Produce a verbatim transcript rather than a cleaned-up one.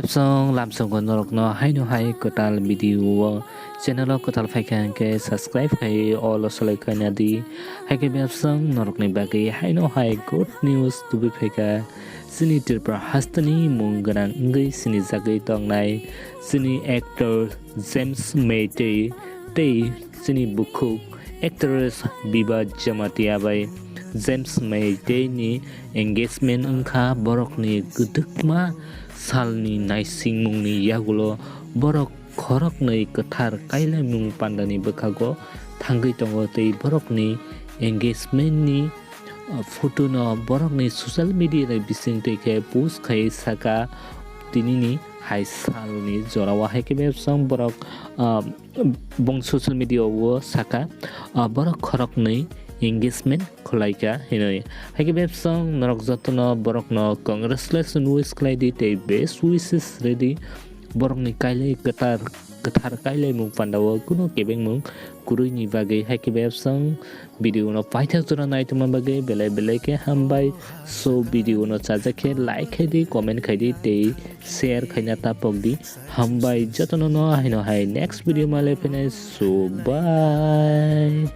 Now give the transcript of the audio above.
Song lamsongo norokno haino hai kwtal video o channel o kwtal phaikha hwnkhe subscribe khai all o selai khaina di. Haikhe bebsong norokni bagwi haino hai good news tubui phaikha. Chini Tripura hasteni mung gwnang wngwi sinijagwi tongnai chini actor James Meitei tei chini bukhuk actress Biba Jamatia bai James Meitei ni engagement wngkha. Borokni kwdwkma salni naisingmungni yagulo borok khoroknwi kwthar kailaimung pandani bwkhago thangwi tongo tei borokni engagement ni uh, photo no borokni social media ni bisingtwi khe post khai saka tinini hai salni jorao. Haikhe bebsong borok uh, bong social media o saka uh, borok khoroknwi engagement khwlaikha hinwi. Haikhe bebsong norok jotono borokno congratulation wish khlai di tei best wishes redi borokni kailai kwthar kwthar kailaimung pandao kuno kebengmung kwrwini bagwi. Haikhe bebsong video no paithak jora naitongma bagwi belai belai khe hambai. So video no chajak khe like khai di, comment khai di tei share khaina tapok di. Hambai jotono no haino hai next video ma le phainai. So bye.